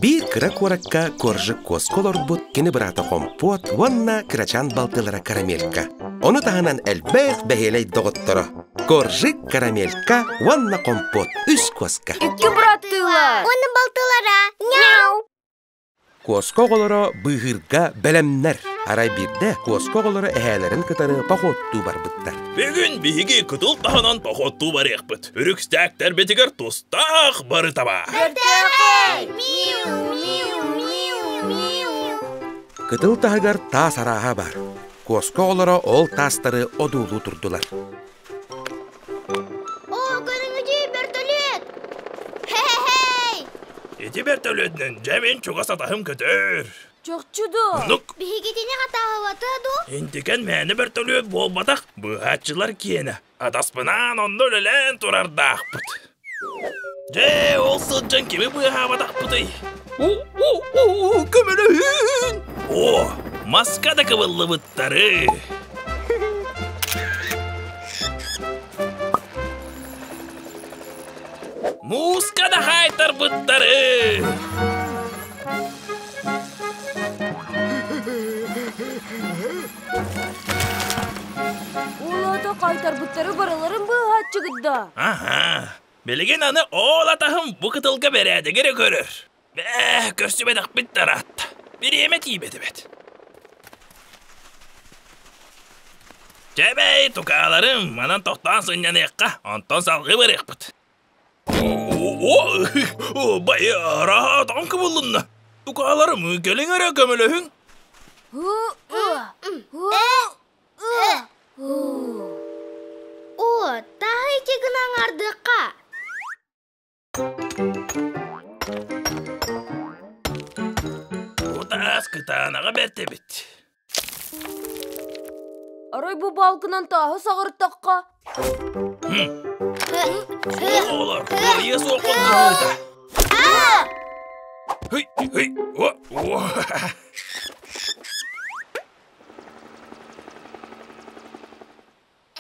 Биир кыра куоракка Коржик куоска олорбут кини быраата Хомпуот уонна кырачаан балтылара Карамелька. Ону таһынан элбэх бэһиэлэй доҕотторо Коржик, Карамелька уонна Хомпуот үс куоска. Икки быраттыылар. Уонна балтылара. Мяу! Куоска оҕолоро быыһыырга бэлэмнэр. Арай биирдэ куоска оҕолоро эһээлэрин кытары походтуу барбыттар. Бүгүн биһиги кытыл таһынан походтуу барыахпыт. Үрүкстээктэрбитигэр тустаах бары таба. Бэртээхэй! Миу, миу, миу, миу. Кытыл таһыгар таас арааһа бар. Куоска оҕолоро ол таастары одуулуу турдулар. Оо, көрүҥүтүй, бөртөлүөт! Хе-хе-хей! Ити бөртөлүөтүнэн дьэ мин чугас атаһым көтөр. Чохчу дуу? Оннук. Биһигитини хатааһыбата дуу? Интикен мээнэ бөртөлүөт буолбатах, быыһааччылар киэнэ. Атаспынаан онно үлэлээн турардаахпыт. Дьэ, ол сылдьан кими быыһаабатахпытый? У-у-у, көмөлөһүүн! О, маска да кыбыллыбыттары! Мууска да хаайтарбыттары! Ол аата хаайтарбыттары барыларын быыһааччыгыт да? Аһа, билигин аны ол атаһым бу кытылга бэрээдэги эрэ көрөр. Бээ, көрсүбэтэхпит да ыраатта. Бириэмэ тиийбэт эбит. Чэбэй, тукааларым, манан тохтоон сынньаныахха, онтон салгыы барыахпыт. О, бай, араатаҕым кыбыллынна. Тукааларым, кэлиҥ эрэ көмөлөһүҥ. О, тааһы ити гына аҥаардыахха. Кутаас кытаанаҕа бэрт эбит. Арай бу баалкынан тааһы саҕыртахха? Оҕолор, кыайыа суох хоннуһуута. Хый, хый, о, о.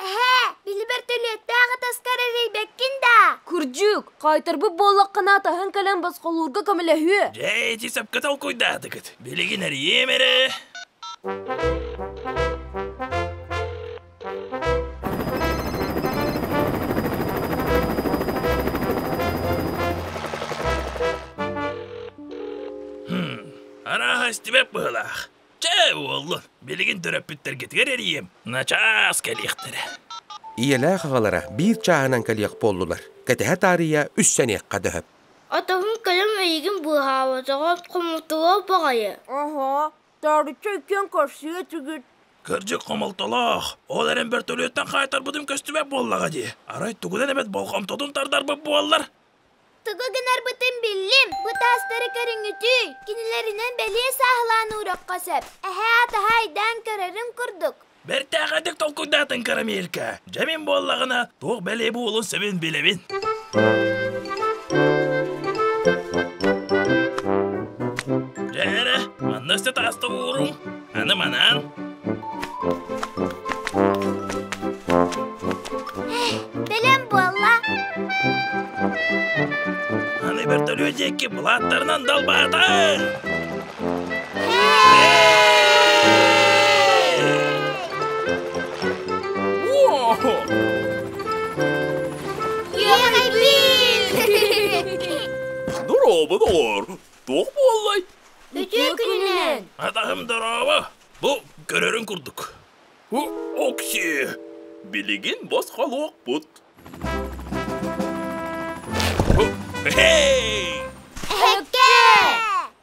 Эһээ, били бөртөлүөттээх ытаскар эрэйбэккин даа? Кырдьык, хаайтарбыт буоллаххына таһын кэлэн босхолуурга көмөлөһүө. Дьэ, ити сөпкө толкуйдаатыгыт. Билигин эрийиэм эрэ. Хм, арааһа истибэт быһыылаах. Чэ, уоллун, билигин төрөппүттэргитигэр эрийиэм, начаас кэлиэхтэрэ. Ийэлээх аҕалара биир чааһынан кэлиэх буоллулар. Кэтэһэ таарыйа үссэниэххэ дөһөп. Атаһым кэлэн эйигин быыһаабатаҕа хомолтолоох баҕайы. Аһаа, таарычча иккиэн көрсүө этигит. Кырдьык хомолтолоох. Ол эрэн бөртөлүөттэн хаайтарбытым көстүбэт буоллаҕа дии. Арай тугунан эбэт болҕомтотун тардарбыт буоллар. Тугу гынарбытын биллим. Бу таастары көрүҥүтүй. Кинилэринэн бэлиэ сааһылаан уурахха сөп. Эһээ атаһа айдаан көрөрүн курдук. Бэртээхэйдик толкуйдаатыҥ, Карамелька. Дьэ мин буоллаҕына, туох бэлиэ буолуон сөбүн билэбин. Дьэ эрэ, манна өссө тааста ууруҥ. Аны манаан. Бэлэм буолла. Аны бөртөлүөт диэки былааттарынан далбаата. Дорообо, доҕор! Туох буоллай? Үтүө күнүнэн! Атаһым дорообо! Бу көрөрүн курдук. Окси, билигин босхолуохпут. Хей! Эһэккэ!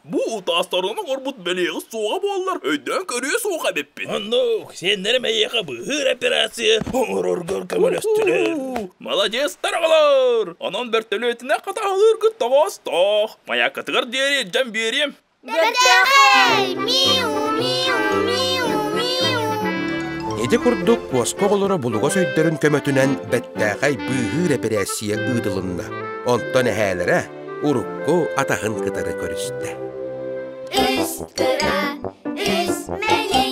Бу утаастарынан оҥорбут бэлиэҕит суоҕа буоллар, өйдөөн көрүө суох эбиппин. Оннук, сиэннэрим эйиэхэ быыһыыр операция оҥороргор көмөлөстүлэр. Маладьыастар оҕолор! Онон бөртөлүөтүнэн хатааһылыыргыт тоҕоостоох. Маяккатыгар диэри илдьэн биэриэм. Бэртээхэй! Миу, миу, миу, миу. Ити курдук куоска оҕолоро булугас өйдөрүн көмөтүнэн бэттээхэй быыһыыр эпэрээссийэ ыытылынна. Онтон эһээлэрэ урукку атаһын кытары көрүстэ. Үс кыра, үс мэлий.